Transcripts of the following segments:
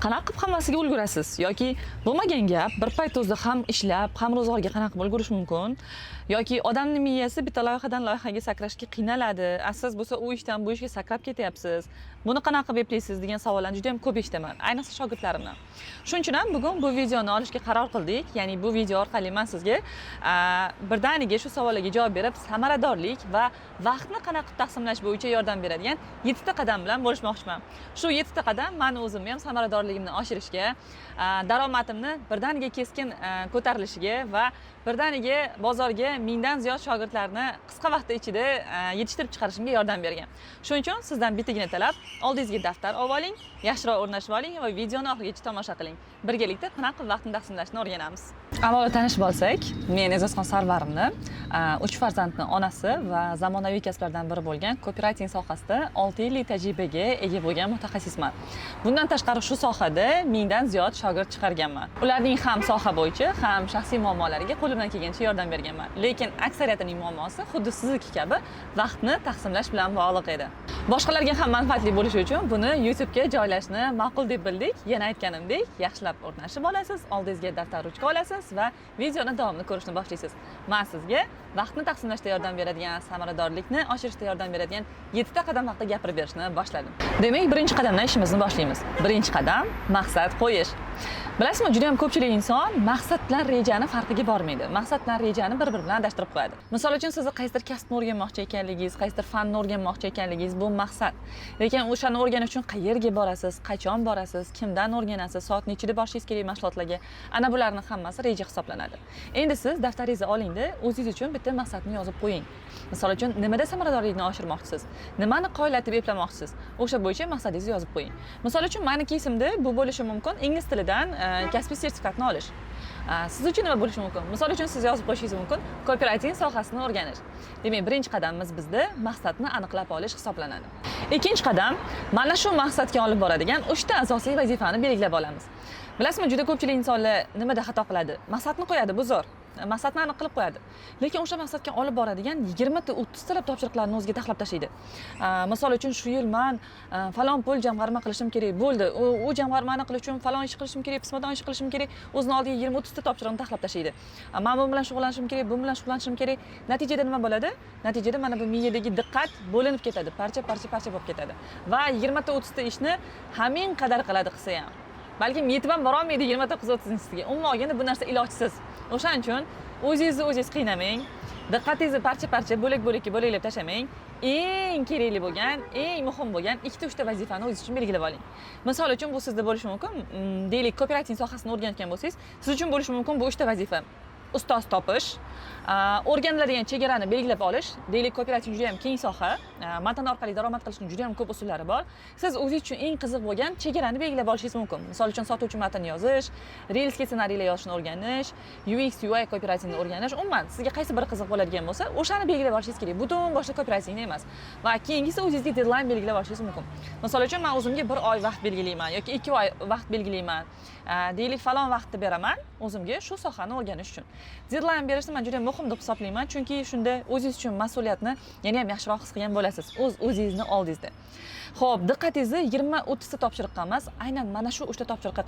Qanaqa qilib hammasiga ulgurasiz? Yoki bo'lmagan gap, bir payt o'zida ham ishlab, ham ro'zg'orga qanaqa qilib ulgurish mumkin? Yoki odamni miyasi bitta loyihadan loyihaga sakrashga qiynaladi, a siz bo'lsa u ishdan bu ishga sakrab ketyapsiz. Buni qanaqa qilib eplaysiz degan savollarni juda ham ko'p eshitaman, ayniqsa shogirdlarimdan. Shuning uchun ham bugun bu videoni olishga qaror qildik. Ya'ni bu video orqali man sizga birdaniga shu savollarga javob berib, samaradorlik va vaqtni qanaqa qilib taqsimlash bo'yicha yordam beradigan yettita qadam bilan bo'lishmoqchiman. Shu yettita qadam mani o'zimni ham samaradorligimni oshirishga, daromadimni birdaniga keskin ko'tarilishiga va birdaniga bozorga 1000dan ziyod shogirdlarni qisqa vaqt ichida yetishtirib chiqarishimga yordam bergan. Shuning uchun sizdan bittagina talab: oldingizga daftar olib oling, yaxshiroq o'rnashib oling va videoni oxirigacha tomosha qiling. Birgalikda qanaqa qilib vaqtni taqsimlashni o'rganamiz. Avvalo tanishib olsak, men E'zozxon Sarvarovni, uch farzandni onasi va zamonaviy kasblardan biri bo'lgan kopirayting sohasida 6 yillik tajribaga ega bo'lgan mutaxassisman. Bundan tashqari, shu sohada 1000dan ziyod shogird chiqarganman. Ularning ham soha bo'yicha, ham shaxsiy muammolariga qo'limdan kelgancha yordam berganman. Lekin aksariyatining muammosi xuddi sizniki kabi vaqtni taqsimlash bilan bog'liq edi. Boshqalarga ham manfaatli bo'lishi uchun buni YouTubega joylashni ma'qul deb bildik. Yana aytganimdek, yaxshilab o'rnashib olasiz, oldingizga daftar, ruchka olasiz va videoni davomini ko'rishni boshlaysiz. Man sizga vaqtni taqsimlashda yordam beradigan, samaradorlikni oshirishda yordam beradigan yettita qadam haqida gapirib berishni boshladim. Demak, birinchi qadamdan ishimizni boshlaymiz. Birinchi qadam: maqsad qo'yish. Bilasizmi, juda ham ko'pchilik inson maqsad bilan rejani farqiga bormaydi. Maqsad bilan rejani bir biri bilan adashtirib qo'yadi. Misol uchun, sizni qaysidir kasbni o'rganmoqchi ekanligingiz, qaysidir fanni o'rganmoqchi ekanligingiz, bu maqsad. Lekin o'shani o'rganish uchun qayerga borasiz, qachon borasiz, kimdan o'rganasiz, soat nechida borishingiz kerak mashg'ulotlarga, ana bularni hammasi reja hisoblanadi. Endi siz daftaringizni olingda, o'zingiz uchun bitta maqsadni yozib qo'ying. Misol uchun, nimada samaradorlikni oshirmoqchisiz, nimani qoyillatib eplamoqchisiz, o'sha bo'yicha maqsadingizni yozib qo'ying. Misol uchun, mani keysimda bu bo'lishi mumkin ingliz tilidan kasbiy sertifikatni olish. Siz uchun nima bo'lishi mumkin? Misol uchun, siz yozib qo'yishingiz mumkin kopirayting sohasini o'rganish. Demak, birinchi qadamimiz bizda maqsadni aniqlab olish hisoblanadi. Ikkinchi qadam: mana shu maqsadga olib boradigan uchta asosiy vazifani belgilab olamiz. Bilasizmi, juda ko'pchilik insonlar nimada xato qiladi? Maqsadni qo'yadi, bu zo'r, maqsadni aniq qilib qo'yadi, lekin o'sha maqsadga olib boradigan 20 ta, 30 talab topshiriqlarni o'ziga taxlab tashlaydi. Misol uchun, shu yil man falon pul jamg'arma qilishim kerak bo'ldi, u jamg'armani qilish uchun falon ish qilishim kerak, pismadon ish qilishim kerak. O'zini oldiga 20, 30 ta topshiriqni taxlab tashlaydi. Man bu bilan shug'ullanishim kerak, bu bilan shug'ullanishim kerak. Natijada nima bo'ladi? Natijada mana bu miyadagi diqqat bo'linib ketadi, parcha parcha parcha bo'lib ketadi va 20 ta, 30 ta ishni hamin qadar qiladi. Qilsa ham, balkim yetib ham borolmaydi 29, 30-inchisiga. Umuman olganda, bu narsa ilojsiz. O'shaning uchun o'zingizni o'zingiz qiynamang, diqqatingizni parcha parcha, bo'lak bo'lakka bo'laklab tashlamang. Eng kerakli bo'lgan, eng muhim bo'lgan ikkita, uchta vazifani o'zingiz uchun belgilab oling. Misol uchun, bu sizda bo'lishi mumkin, deylik, kopirayting sohasini o'rganayotgan bo'lsangiz, siz uchun bo'lishi mumkin bu uchta vazifa: ustoz topish, o'rganiladigan chegarani belgilab olish. Deylik, kopirayting juda yam keng soha, matn orqali daromad qilishning juda yam ko'p usullari bor. Siz o'zingiz uchun eng qiziq bo'lgan chegarani belgilab olishingiz mumkin. Misol uchun, sotuvchi matn yozish, reelsga ssenariylar yozishni o'rganish, UX, UI kopiraytingni o'rganish. Umuman, sizga qaysi biri qiziq bo'ladigan bo'lsa, o'shani belgilab olishingiz kerak, butun boshqa kopiraytingni emas. Va keyingisi, o'zingizga deadline belgilab olishingiz mumkin. Misol uchun, man o'zimga bir oy vaqt belgilayman yoki 2 oy vaqt belgilayman. Deylik, falon vaqtni beraman o'zimga shu sohani o'rganish uchun. Deadline berishni man juda muhim deb hisoblayman, chunki shunda o'zingiz uchun mas'uliyatni yana ham yaxshiroq his qilgan bo'lasiz o'z o'zingizni oldingizda. Ho'p, diqqatingizni 20, 30 ta topshiriqqa emas, aynan mana shu uchta topshiriqqa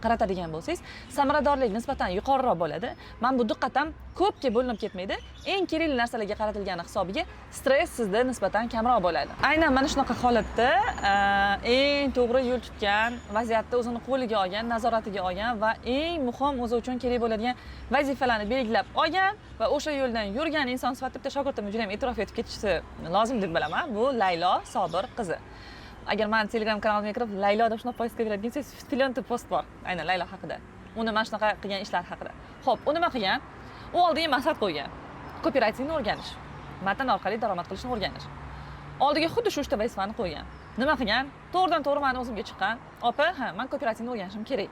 qaratadigan bo'lsangiz, samaradorlik nisbatan yuqoriroq bo'ladi. Mana bu diqqat ham ko'pga bo'linib ketmaydi, eng kerakli narsalarga qaratilgani hisobiga stress sizda nisbatan kamroq bo'ladi. Aynan mana shunaqa holatda eng to'g'ri yo'l tutgan, vaziyatni o'zini qo'liga olgan, nazoratiga olgan va eng muhim, o'zi uchun kerak bo'ladigan vazifalarni belgilab olgan va o'sha yo'ldan yurgan inson sifatida bitta shogirdimni juda ham e'tirof etib ketishi lozim deb bilaman. Bu Laylo Sobir qizi. Agar mani Telegram kanalimga kirib, Laylo deb shunaqa поиск ga beradigan bo'lsangiz, millionta post bor aynan Laylo haqida, uni mana shunaqa qilgan ishlari haqida. Ho'p, u nima qilgan? U oldiga maqsad qo'ygan: kopiraytingni o'rganish, matn orqali daromad qilishni o'rganish. Oldiga xuddi shu uchta vazifani qo'ygan. Nima qilgan? To'g'ridan to'g'ri mani o'zimga chiqqan: "Opa, ha, man kopiraytingni o'rganishim kerak,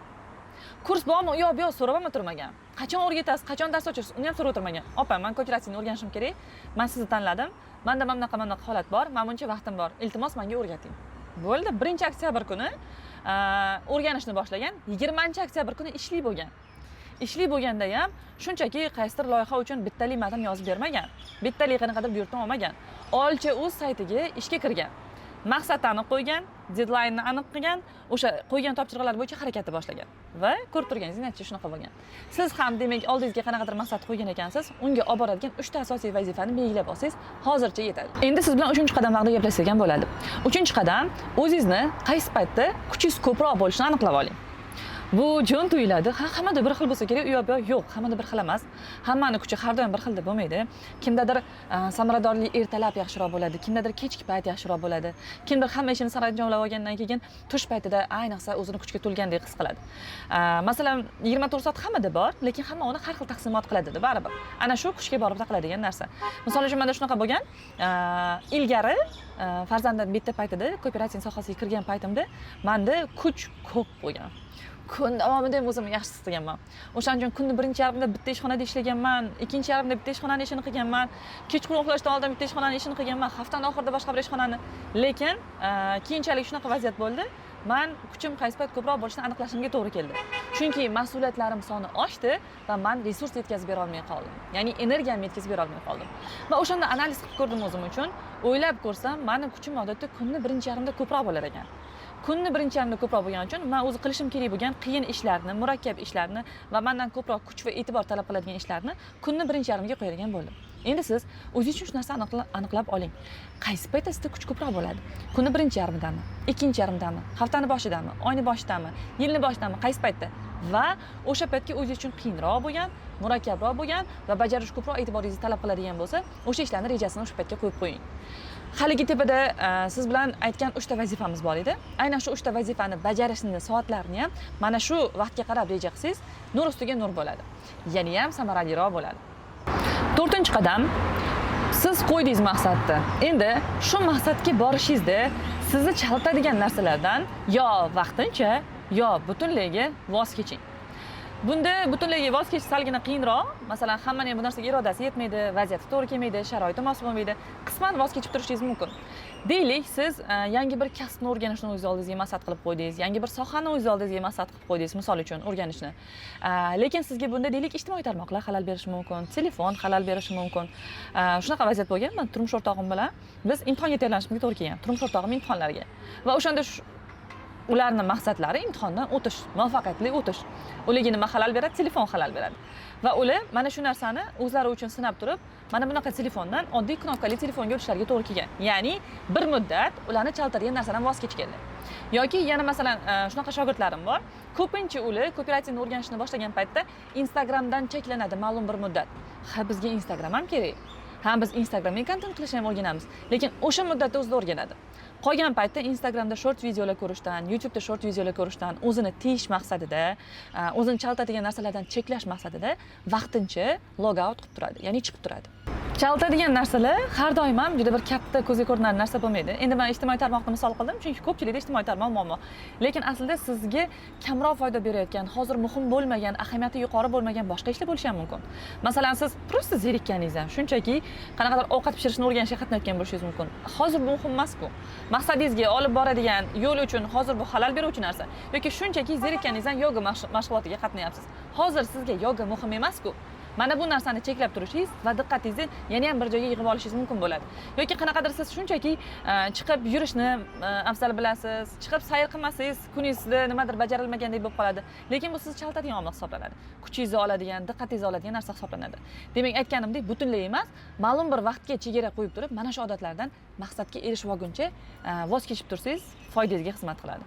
kurs bormi?" U yoq bu yoq so'rab ham o'tirmagan, qachon o'rgatasiz, qachon dars ochasiz, uni ham so'rab o'tirmagan. "Opa, man kopiraytingni o'rganishim kerak, man sizni tanladim, manda mana bunaqa, mana bunaqa holat bor, mana buncha vaqtim bor, iltimos, manga o'rgating." Bo'ldi. 1 oktyabr kuni o'rganishni boshlagan, 20 oktyabr kuni ishli bo'lgan. Ishli bo'lganda ham shunchaki qaysidir loyiha uchun bittalik matn yozib bermagan, bittalik qanaqadir buyurtma olmagan, Olcha.uz saytiga ishga kirgan. Maqsad aniq qo'ygan, deadline'ni aniq qilgan, o'sha qo'ygan topshiriqlar bo'yicha harakatni boshlagan va ko'rib turganingiz, natija shunaqa bo'lgan. Siz ham, demak, oldingizga qanaqadir maqsad qo'ygan ekansiz, unga olib boradigan uchta asosiy vazifani belgilab olsangiz, hozircha yetadi. Endi siz bilan uchinchi qadam haqida gaplashsak ham bo'ladi. Uchinchi qadam: o'zingizni qaysi paytda kuchingiz ko'proq bo'lishini aniqlab oling. Bu jo'n tuyuladi. Ha, hammada bir xil bo'lsa kerak, u yoq bu yoq. Yo'q, hammada bir xil emas. Hammani kuchi har doim bir xilda bo'lmaydi. Kimdadir samaradorlik ertalab yaxshiroq bo'ladi, kimdadir kechki payt yaxshiroq bo'ladi, kimdir hamma ishini saranjomlab olgandan keyin tush paytida ayniqsa o'zini kuchga to'lgandek his qiladi. Masalan, 24 soat hammada bor, lekin hamma uni har xil taqsimot qiladida baribir. Ana shu kuchga borib taqaladigan narsa. Misol uchun, manda shunaqa bo'lgan. Ilgari farzandim bitta paytida, copywriting sohasiga kirgan paytimda manda kuch ko'p bo'lgan. Kun davomida ham o'zimni yaxshi his qilganman. O'shaning uchun kunni birinchi yarmida bitta ishxonada ishlaganman, ikkinchi yarmida bitta ishxonani ishini qilganman, kechqurun uxlashdan oldin bitta ishxonani ishini qilganman, haftani oxirida boshqa bir ishxonani. Lekin keyinchalik shunaqa vaziyat bo'ldi, man kuchim qaysi payt ko'proq bo'lishini aniqlashimga to'g'ri keldi, chunki mas'uliyatlarim soni oshdi va man resurs yetkazib bera olmay qoldim, ya'ni energiyamni yetkazib bera olmay qoldim. Va o'shanda analiz qilib ko'rdim o'zim uchun. O'ylab ko'rsam, mani kuchim odatda kunni birinchi yarmida ko'proq bo'lar ekan. Kunni birinchi yarmida ko'proq bo'lgani uchun man o'zi qilishim kerak bo'lgan qiyin ishlarni, murakkab ishlarni va mandan ko'proq kuch va e'tibor talab qiladigan ishlarni kunni birinchi yarmiga qo'yadigan bo'ldim. Endi siz o'zingiz uchun shu narsani aniqlab oling: qaysi paytda sizda kuch ko'proq bo'ladi? Kunni birinchi yarmidami, ikkinchi yarmidami, haftani boshidami, oyni boshidami, yilni boshidami, qaysi paytda? Va o'sha paytga o'zingiz uchun qiyinroq bo'lgan, murakkabroq bo'lgan va bajarish ko'proq e'tiboringizni talab qiladigan bo'lsa, o'sha ishlarni rejasini o'sha paytga qo'yib qo'ying. Haligi tepada siz bilan aytgan uchta vazifamiz bor edi. Aynan shu uchta vazifani bajarishni soatlarini ham mana shu vaqtga qarab reja qilsangiz, nur ustiga nur bo'ladi, yana ham samaraliroq bo'ladi. To'rtinchi qadam: siz qo'ydingiz maqsadni, endi shu maqsadga borishingizda sizni chalg'itadigan narsalardan yo vaqtincha, yo butunlayga voz keching. Bunda butunlayga voz kechish salgina qiyinroq. Masalan, hammani ham bu narsaga irodasi yetmaydi, vaziyati to'g'ri kelmaydi, sharoiti mos bo'lmaydi. Qisman voz kechib turishingiz mumkin. Deylik, siz yangi bir kasbni o'rganishni o'zingiz oldingizga maqsad qilib qo'ydingiz, yangi bir sohani o'zingiz oldingizga maqsad qilib qo'ydingiz, misol uchun, o'rganishni. Lekin sizga bunda, deylik, ijtimoiy tarmoqlar xalal berishi mumkin, telefon xalal berishi mumkin. Shunaqa vaziyat bo'lgan, man turmush o'rtog'im bilan biz imtihonga tayyorlanishimizga to'g'ri kelgan, turmush o'rtog'im imtihonlariga. Va o'shanda ularni maqsadlari imtihondan o'tish, muvaffaqiyatli o'tish. Ularga nima xalal beradi? Telefon xalal beradi. Va ular mana shu narsani o'zlari uchun sinab turib, mana bunaqa telefondan oddiy knopkali telefonga o'tishlariga to'g'ri kelgan. Ya'ni bir muddat ularni chalg'itadigan narsadan voz kechganlar. Yoki yana, masalan, shunaqa shogirdlarim bor, ko'pincha ular copywritingni o'rganishni boshlagan paytda Instagramdan cheklanadi ma'lum bir muddat. Ha, bizga Instagram ham kerak, ha, biz Instagramga kontent qilishni ham o'rganamiz, lekin o'sha muddatda o'zida o'rganadi. Qolgan paytda Instagramda short videolar ko'rishdan, YouTubeda short videolar ko'rishdan o'zini tiyish maqsadida, o'zini chalg'itadigan narsalardan cheklash maqsadida vaqtincha log out qilib turadi, ya'ni chiqib turadi. Chalg'itadigan narsalar har doim ham juda bir katta, ko'zga ko'rinarli narsa bo'lmaydi. Endi man ijtimoiy tarmoqni misol qildim, chunki ko'pchilikda ijtimoiy tarmoq muammo. Lekin aslida sizga kamroq foyda berayotgan, hozir muhim bo'lmagan, ahamiyati yuqori bo'lmagan boshqa ishlar bo'lishi ham mumkin. Masalan, siz просто zerikkaningizdan shunchaki qanaqadir ovqat pishirishni o'rganishga qatnayotgan bo'lishingiz mumkin. Hozir bu muhim emasku, maqsadingizga olib boradigan yo'l uchun hozir bu xalal beruvchi narsa. Yoki shunchaki zerikkaningizdan yoga mashg'ulotiga qatnayapsiz, hozir sizga yoga muhim emasku. Mana bu narsani cheklab turishingiz va diqqatingizni yana ham bir joyga yig'ib olishingiz mumkin bo'ladi. Yoki qanaqadir siz shunchaki chiqib yurishni afzal bilasiz, chiqib sayr qilmasangiz, kuningizda nimadir bajarilmagandek bo'lib qoladi. Lekin bu sizni chalg'itadigan omil hisoblanadi, kuchingizni oladigan, diqqatingizni oladigan narsa hisoblanadi. Demak, aytganimdek, butunlay emas, ma'lum bir vaqtga chegara qo'yib turib, mana shu odatlardan maqsadga erishib olguncha voz kechib tursangiz, foydangizga xizmat qiladi.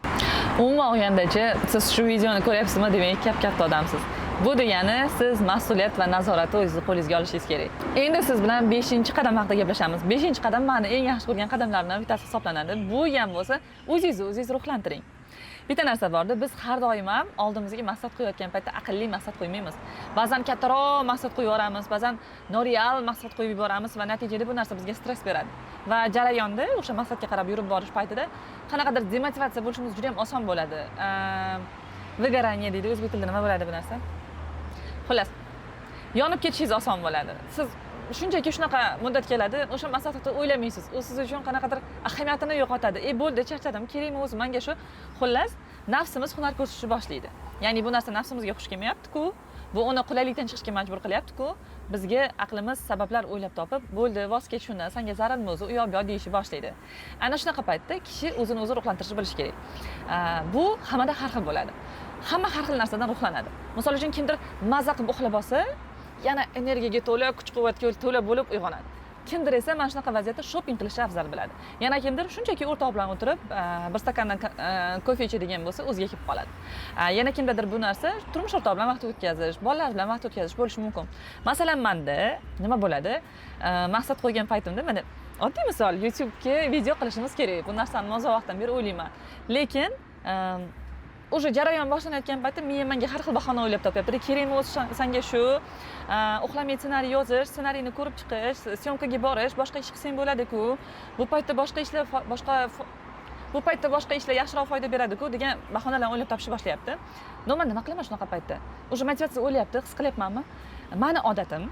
Umuman olgandachi, siz shu videoni ko'ryapsizmi, demak, kap katta odamsiz. Bu degani, siz mas'uliyat va nazoratni o'zingizni qo'lingizga olishingiz kerak. Endi siz bilan beshinchi qadam haqida gaplashamiz. Beshinchi qadam mani eng yaxshi ko'rgan qadamlarimdan bittasi hisoblanadi. Bu ham bo'lsa, o'zingizni o'zingiz ruhlantiring. Bitta narsa borda, biz har doim ham oldimizga maqsad qo'yayotgan paytda aqlli maqsad qo'ymaymiz. Ba'zan kattaroq maqsad qo'yib yuboramiz, ba'zan noreal maqsad qo'yib yuboramiz va natijada bu narsa bizga stress beradi va jarayonda o'sha maqsadga qarab yurib borish paytida qanaqadir demotivatsiya bo'lishimiz juda ham oson bo'ladi. Выгорание deydi, o'zbek tilida nima bo'ladi bu narsa? Xullas, yonib ketishingiz oson bo'ladi. Siz shunchaki shunaqa muddat keladi, o'sha maqsad haqida o'ylamaysiz, u siz uchun qanaqadir ahamiyatini yo'qotadi. E, bo'ldi, charchadim, kerakmi o'zi manga shu? Xullas, nafsimiz hunar ko'rsatishni boshlaydi. Ya'ni bu narsa nafsimizga xush kelmayapti-ku. Bu uni qulaylikdan chiqishga majbur qilyapti-ku. Bizga aqlimiz sabablar o'ylab topib, bo'ldi, voz kech shundan, sanga zararmi o'zi, u yoq bu yoq deyishni boshlaydi. Ana shunaqa paytda kishi o'zini o'zi ruhlantirishni bilishi kerak. Bu hammada har xil bo'ladi. Hamma har xil narsadan ruhlanadi. Misol uchun, kimdir maza qilib uxlab olsa, yana energiyaga to'la, kuch quvvatga to'la bo'lib uyg'onadi. Kimdir esa mana shunaqa vaziyatda shopping qilishni afzal biladi. Yana kimdir shunchaki o'rtoq bilan o'tirib, bir stakandan kofe ichadigan bo'lsa, o'ziga kelib qoladi. Yana kimdadir bu narsa turmush o'rtog'i bilan vaqt o'tkazish, bolalar bilan vaqt o'tkazish bo'lishi mumkin. Masalan, manda nima bo'ladi? Maqsad qo'ygan paytimda, mana oddiy misol, YouTube'ga video qilishimiz kerak. Bu narsani uzoq vaqtdan beri o'ylayman. Lekin уже jarayon boshlanayotgan paytda miya menga har xil bahona o'ylab topyapti. Kerakmi o'zi sanga shu uxlamay ssenariy yozish, ssenariyni ko'rib chiqish, съёмка ga borish, boshqa ish qilsang bo'ladi-ku. Bu paytda boshqa ishlar yaxshiroq foyda beradi-ku degan bahonalarni o'ylab topishni boshlayapti. Но man nima qilaman shunaqa paytda? Уже motivatsiya o'lyapti, his qilyapmanmi? Mani odatim,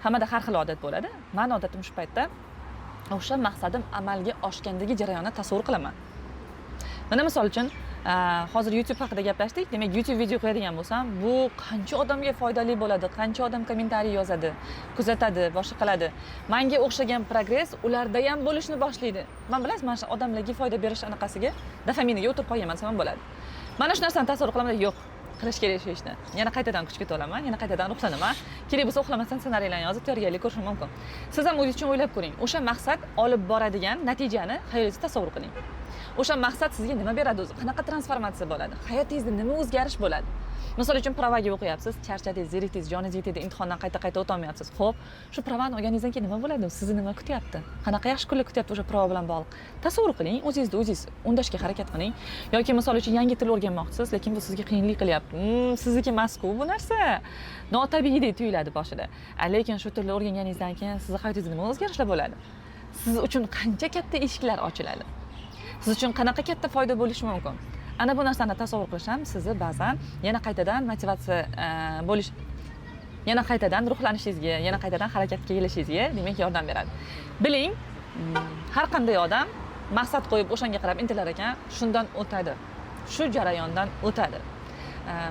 hammada har xil odat bo'ladi. Mani odatim shu paytda o'sha maqsadim amalga oshgandagi jarayonni tasavvur qilaman. Mana misol uchun, hozir YouTube haqida gaplashdik. Demak, YouTube video qo'yadigan bo'lsam, bu qancha odamga foydali bo'ladi, qancha odam kommentariy yozadi, kuzatadi, boshqa qiladi. Manga o'xshagan progress ularda ham bo'lishni boshlaydi. Man, bilasiz, mana shu odamlarga foyda berish anaqasiga, dopaminiga o'tirib qolganman desam ham bo'ladi. Mana shu narsani tasavvur qilaman, yo'q, qilish kerak shu ishni. Yana qaytadan kuchga to'laman, yana qaytadan ruhlanaman. Kerak bo'lsa, uxlamasdan ssenariylarni yozib, tayyorgarlik ko'rishim mumkin. Siz ham o'zingiz uchun o'ylab ko'ring. O'sha maqsad olib boradigan natijani xayolingizda tasavvur qiling. O'sha maqsad sizga nima beradi o'zi? Qanaqa transformatsiya bo'ladi? Hayotingizda nima o'zgarish bo'ladi? Misol uchun, права ga o'qiyapsiz, charchadingiz, zerikdingiz, joningizga tegdi, imtihondan qayta qayta o'tolmayapsiz. Xo'p, shu права ni olganingizdan keyin nima bo'ladi? Sizni nima kutyapti? Qanaqa yaxshi kunlar kutyapti o'sha права bilan bog'liq? Tasavvur qiling, o'zingizni o'zingiz undashga harakat qiling. Yoki misol uchun, yangi til o'rganmoqchisiz, lekin bu sizga qiyinlik qilyapti. Sizniki emas-ku bu narsa. Notabiiydek tuyuladi boshida. Lekin shu tilni o'rganganingizdan keyin sizni hayotingizda nima o'zgarishlar bo'ladi? Siz uchun qancha katta eshiklar ochiladi? Siz uchun qanaqa katta foyda bo'lishi mumkin? Ana bu narsani tasavvur qilish ham sizni ba'zan yana qaytadan motivatsiya bo'lish, yana qaytadan ruhlanishingizga, yana qaytadan harakatga kelishingizga, demak, yordam beradi. Biling, har qanday odam maqsad qo'yib, o'shanga qarab intilar ekan, shundan o'tadi. Shu jarayondan o'tadi.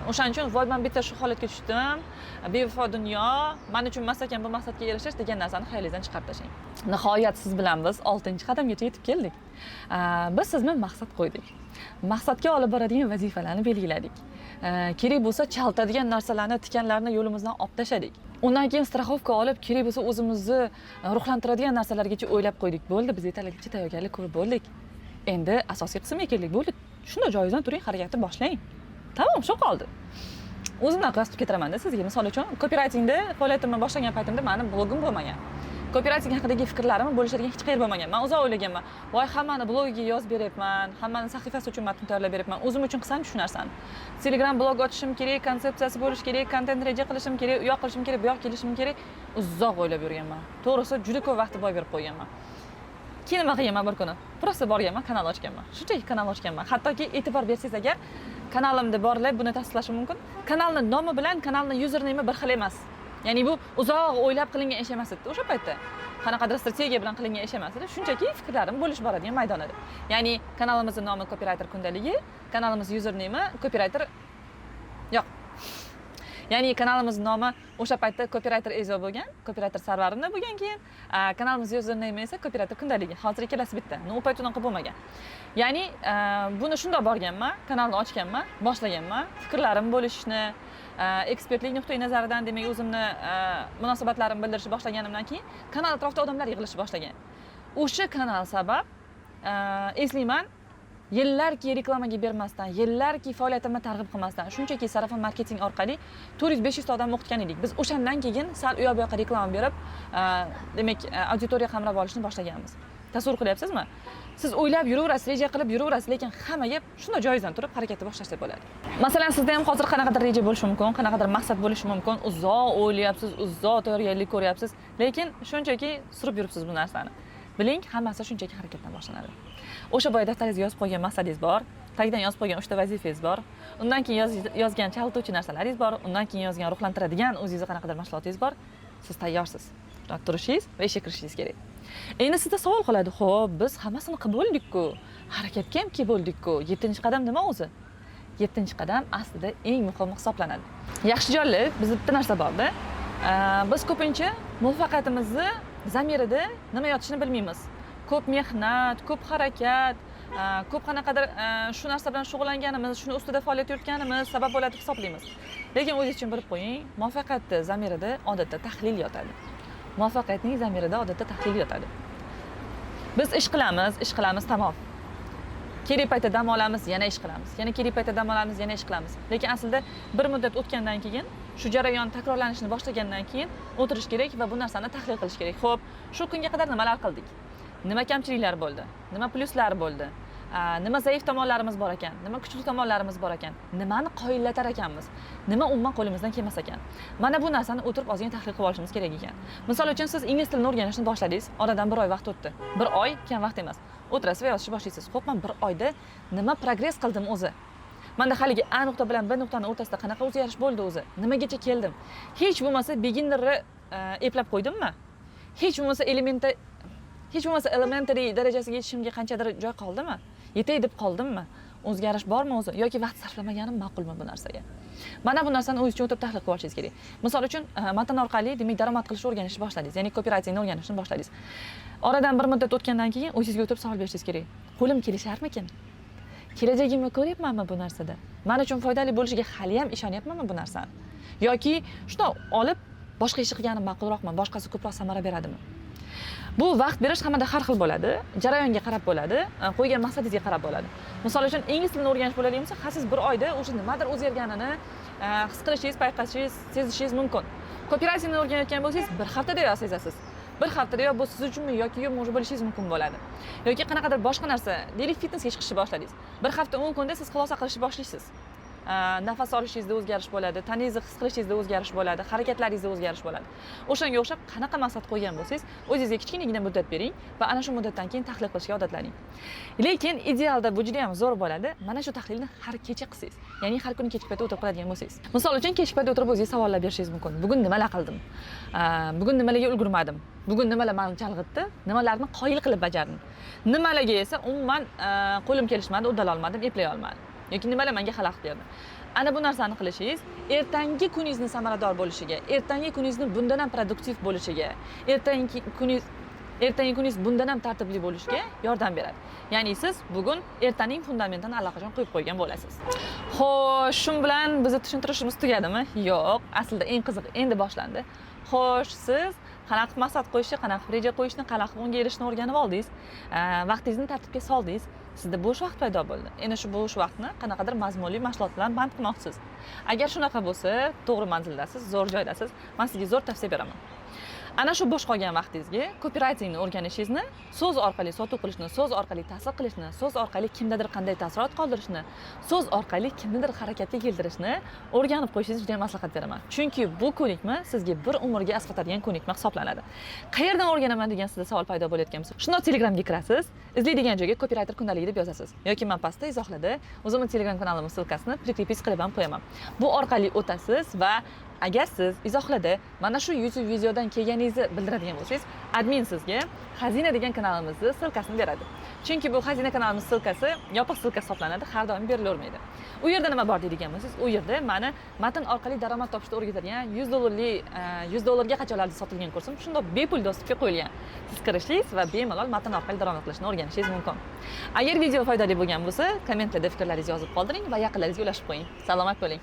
O'shaning uchun voy, man bitta shu holatga tushdim, bevafo dunyo, man uchun emas ekan bu maqsadga erishish degan narsani xayolingizdan chiqarib tashlang. Nihoyat siz bilan biz oltinchi qadamgacha yetib keldik. Biz siz bilan maqsad qo'ydik, maqsadga olib boradigan vazifalarni belgiladik. Kerak bo'lsa, chaltadigan narsalarni, tikanlarni yo'limizdan olib tashladik. Undan keyin страховка olib, kerak bo'lsa, o'zimizni ruhlantiradigan narsalargacha o'ylab qo'ydik. Bo'ldi, biz yetarlicha tayyorgarlik ko'rib bo'ldik. Endi asosiy qismga keldik. Bo'ldi, shunda joyingizdan turing, harakatni boshlang. Tamom, shu qoldi. O'zimdan qiyos qilib keltiramanda sizga. Misol uchun, kopiraytingda faoliyatimni boshlagan paytimda mani blogim bo'lmagan, kopirayting haqidagi fikrlarimni bo'lishadigan hech qayer bo'lmagan. Man uzoq o'ylaganman: voy, hammani blogiga yozib beryapman, hammani sahifasi uchun matn tayyorlab beryapman, o'zim uchun qilsamchi shu narsani? Telegram blog ochishim kerak, konsepsiyasi bo'lishi kerak, kontent reja qilishim kerak, u yoq qilishim kerak, bu yoq kelishim kerak. Uzoq o'ylab yurganman, to'g'risi, juda ko'p vaqtni boy berib qo'yganman. Keyin nima qilganman? Bir kuni просто borganman, kanal ochganman, shunchaki kanal ochganman. Hattoki e'tibor bersangiz agar, kanalimda borlar buni tasdiqlashi mumkin, kanalni nomi bilan kanalni username bir xil emas. Ya'ni bu uzoq o'ylab qilingan ish emas edi o'sha paytda, qanaqadir strategiya bilan qilingan ish emas edi, shunchaki fikrlarim bo'lishib boradigan maydon edi. Ya'ni kanalimizni nomi Kopirayter kundaligi, kanalimiz username kopirayter, yo'q, ya'ni kanalimiz nomi o'sha paytda Kopirayter Ezo bo'lgan, Kopirayter Sarvarovna bo'lgan. Keyin kanalimiz username esa Kopirayter kundaligi. Hozir ikkalasi bitta, но u payt unaqa bo'lmagan. Ya'ni buni shundoq borganman, kanalni ochganman, boshlaganman fikrlarim bo'lishishni, ekspertlik nuqtai nazaridan, demak, o'zimni munosabatlarimni bildirishni boshlaganimdan keyin kanal atrofida odamlar yig'ilishni boshlagan. O'sha kanal sabab, eslayman, yillarki reklamaga bermasdan, yillarki faoliyatimni targ'ib qilmasdan, shunchaki сарафан marketing orqali 400-500 ta odamni o'qitgan edik biz. O'shandan keyin sal u yoq bu yoqqa reklama berib, demak, auditoriya qamrab olishni boshlaganmiz. Tasavvur qilyapsizmi? Siz o'ylab yuraverasiz, reja qilib yuraverasiz, lekin hamma gap shunday joyingizdan turib harakatni boshlashda bo'ladi. Masalan, sizda ham hozir qanaqadir reja bo'lishi mumkin, qanaqadir maqsad bo'lishi mumkin. Uzoq o'ylayapsiz, uzoq tayyorgarlik ko'ryapsiz, lekin shunchaki surib yuribsiz bu narsani. Biling, hammasi shunchaki harakatdan boshlanadi. O'sha boya daftaringizga yozib qo'ygan maqsadingiz bor, tagidan yozib qo'ygan uchta vazifangiz bor, undan keyin yozgan chalg'ituvchi narsalaringiz bor, undan keyin yozgan ruhlantiradigan o'zingizni qanaqadir mashg'ulotingiz bor. Siz tayyorsiz. Turishingiz va ishga kirishingiz kerak. Endi sizda savol qoladi: ho'p, biz hammasini qilib bo'ldik-ku, harakatga ham kelib bo'ldik-ku, yettinchi qadam nima o'zi? Yettinchi qadam aslida eng muhimi hisoblanadi. Yaxshi jonli, bizda bitta narsa borda. Biz ko'pincha muvaffaqiyatimizni zamirida nima yotishini bilmaymiz. Ko'p mehnat, ko'p harakat, ko'p qanaqadir shu narsa bilan shug'ullanganimiz, shuni ustida faoliyat yuritganimiz sabab bo'ladi deb hisoblaymiz. Lekin o'zingiz uchun bilib qo'ying, muvaffaqiyatni zamirida odatda tahlil yotadi. Muvaffaqiyatning zamirida odatda tahlil yotadi. Biz ish qilamiz, ish qilamiz, tamom. Kerak paytda dam olamiz, yana ish qilamiz. Yana kerak paytda dam olamiz, yana ish qilamiz. Lekin aslida bir muddat o'tgandan keyin, shu jarayon takrorlanishni boshlagandan keyin o'tirish kerak va bu narsani tahlil qilish kerak. Xo'p, shu kunga qadar nimalar qildik? Nima kamchiliklar bo'ldi? Nima plyuslar bo'ldi? Nima zaif tomonlarimiz bor ekan? Nima kuchli tomonlarimiz bor ekan? Nimani qoyillatar ekanmiz? Nima umuman qo'limizdan kelmas ekan? Mana bu narsani o'tirib ozgina tahlil qilib olishimiz kerak ekan. Misol uchun, siz ingliz tilini o'rganishni boshladingiz, oradan bir oy vaqt o'tdi. Bir oy kam vaqt emas. O'tirasiz va yozishni boshlaysiz. Xo'p, men bir oyda nima progress qildim o'zi? Menda haligi A nuqta bilan B nuqtani o'rtasida qanaqa o'zgarish bo'ldi o'zi? Nimagacha keldim? Hech bo'lmasa beginnerni eplab qo'ydimmi? Hech bo'lmasa elementary darajasiga yetishimga qanchadir joy qoldimi? Yetay deb qoldimmi? O'zgarish bormi o'zi? Yoki vaqt sarflamaganim ma'qulmi bu narsaga? Mana bu narsani o'zingiz uchun o'tirib tahlil qilib olishingiz kerak. Misol uchun, matn orqali, demak, daromad qilishni o'rganishni boshladingiz, ya'ni copywritingni o'rganishni boshladingiz. Oradan bir muddat o'tgandan keyin o'zingizga o'tirib savol berishingiz kerak. Qo'lim kelisharmikin? Kelajagimni ko'ryapmanmi bu narsada? Men uchun foydali bo'lishiga hali ham ishonyapmanmi bu narsani? Yoki shundoq olib boshqa ish qilganim ma'qulroqmi? Boshqasi ko'proq samara beradimi? Bu vaqt berish hammada har xil bo'ladi, jarayonga qarab bo'ladi, qo'ygan maqsadingizga qarab bo'ladi. Misol uchun, ingliz tilini o'rganish bo'ladigan bo'lsa, ha, siz bir oyda o'sha nimadir o'zgarganini his qilishingiz, payqashingiz, sezishingiz mumkin. Copywritingni o'rganayotgan bo'lsangiz, bir haftada sezasiz. Bir haftada bu siz uchunmi yoki yo'qmi уже bilishingiz mumkin bo'ladi. Yoki qanaqadir boshqa narsa, deylik, fitnessga chiqishni boshladingiz. Bir hafta 10 kunda siz xulosa qilishni boshlaysiz. Nafas olishingizda o'zgarish bo'ladi, tanangizni his qilishingizda o'zgarish bo'ladi, harakatlaringizda o'zgarish bo'ladi. O'shanga o'xshab qanaqa maqsad qo'ygan bo'lsangiz, o'zingizga kichkinagina muddat bering va ana shu muddatdan keyin tahlil qilishga odatlaning. Lekin idealda bu juda ham zo'r bo'ladi. Mana shu tahlilni har kecha qilsangiz, ya'ni har kuni kechki paytda o'tirib qiladigan bo'lsangiz. Misol uchun, kechki paytda o'tirib o'zingizga savollar berishingiz mumkin. Bugun nimalar qildim? Bugun nimalarga ulgurmadim? Bugun nimalar meni chalg'itdi? Nimalarni qoyil qilib bajardim? Nimalarga esa umuman qo'lim kelishmadi, uddala olmadim, eplay olmadim? Yoki nimalar menga xalaqit berdi? Ana bu narsani qilishingiz ertangi kuningizni samarador bo'lishiga, ertangi kuningizni bundan ham produktiv bo'lishiga, ertangi kuningiz bundan ham tartibli bo'lishiga yordam beradi. Ya'ni siz bugun ertaning fundamentini allaqachon qo'yib qo'ygan bo'lasiz. Xo'sh, shu bilan bizni tushuntirishimiz tugadimi? Yo'q, aslida eng qizig'i endi boshlandi. Xo'sh, siz qanaqa qilib maqsad qo'yishni, qanaqa qilib reja qo'yishni, qanaqa qilib unga erishishni o'rganib oldingiz. Vaqtingizni tartibga soldingiz. Sizda bo'sh vaqt paydo bo'ldi. Endi shu bo'sh vaqtni qanaqadir mazmunli mashg'ulot bilan band qilmoqchisiz. Agar shunaqa bo'lsa, to'g'ri manzildasiz, zo'r joydasiz. Men sizga zo'r tavsiya beraman. Ana shu bo'sh qolgan vaqtingizga copywritingni o'rganishingizni, so'z orqali sotuv qilishni, so'z orqali ta'sir qilishni, so'z orqali kimdadir qanday taassurot qoldirishni, so'z orqali kimnidir harakatga keltirishni o'rganib qo'yishingizni juda ham maslahat beraman. Chunki bu ko'nikma sizga bir umrga asqatadigan ko'nikma hisoblanadi. Qayerdan o'rganaman degan sizda savol paydo bo'layotgan bo'lsa, shundoq Telegramga kirasiz, izlaydigan joyga "Copywriter kundaligi" deb yozasiz. Yoki men pastda izohlarda o'zimning Telegram kanalimning ссылка sini прикрепить qilib ham qo'yaman. Bu orqali o'tasiz va agar siz izohlarda mana shu YouTube videodan kelganingizni bildiradigan bo'lsangiz, admin sizga Xazina degan kanalimizni ссылка sini beradi. Chunki bu Xazina kanalimiz ссылка si yopiq ссылка hisoblanadi, har doim berilavermaydi. U yerda nima bor deydigan bo'lsangiz, u yerda mani matn orqali daromad topishni o'rgatadigan 100 dollarli, 100 dollarga qachonlardir sotilgan kursim shundoq bepul доступ ga qo'yilgan. Siz kirishingiz va bemalol matn orqali daromad qilishni o'rganishingiz mumkin. Agar video foydali bo'lgan bo'lsa, kommentlarda fikrlaringizni yozib qoldiring va yaqinlaringizga ulashib qo'ying. Salomat bo'ling.